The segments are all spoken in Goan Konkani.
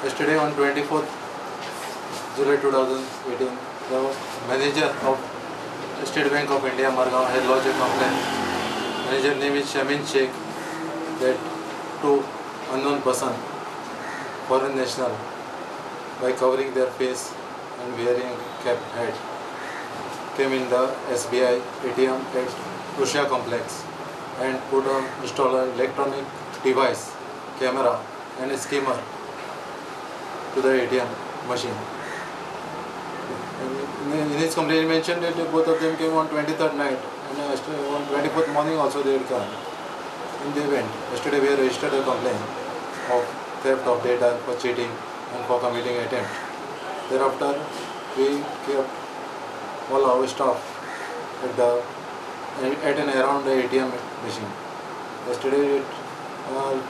Yesterday on 24th July 2018, the manager of State Bank of India, Margao, has lodged a complaint. Manager name is Shamin Sheikh, that two unknown person, foreign national, by covering their face and wearing cap hat, came in the SBI ATM at Russia complex and put on install an electronic device, camera and a skimmer to the ATM machine. In his complaint, he mentioned that both of them came on 23rd night and on 24th morning also they had come. In the event, yesterday we registered a complaint of theft of data for cheating and for committing attempt. Thereafter, we kept all our staff at the at and around the ATM machine. Yesterday at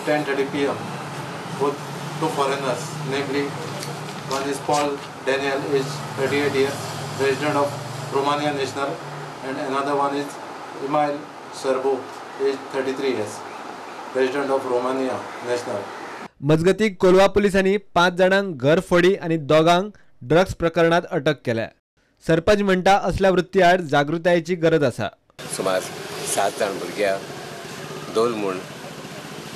10:30 p.m., both two foreigners, namely one is Paul Daniel, age 38 years, resident of Romania national, and another one is Emil Serbo, age 33 years, resident of Romania national. मजगती कोलवा पुलिसांनी 5 जाणांक घरफोडी आनी 2 ड्रग्स प्रकरणात अटक केल्या. सरपंच म्हणटा असल्या वृत्ती आड जागृतायेची गरज आसा. सुमार 7 जाण भुरग्या दोल म्हूण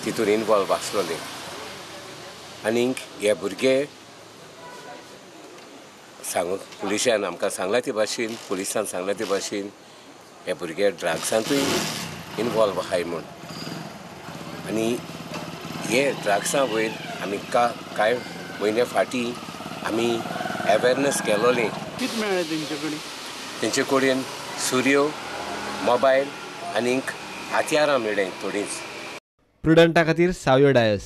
तितून इनवॉल्व आसलोले आनीक हे भुरगे सांगून पुलिसान आमकां सांगला ते भाशेन, पुलिसान सांगला ते भाशेन हे भुरगे ड्रग्सांतूय इनवॉल्व आहाय म्हूण. आनी हे ड्रग्सां वयर आमी कांय म्हयने फाटीं आमी अवेरनेस केलोली. कितें मेळ्ळें तेंचे कडेन? तेंचे कडेन सुरयो, मोबायल आनीक हत्यारां मेळ्ळें थोडींच. प्रुडंटा खातीर सावयो डायस.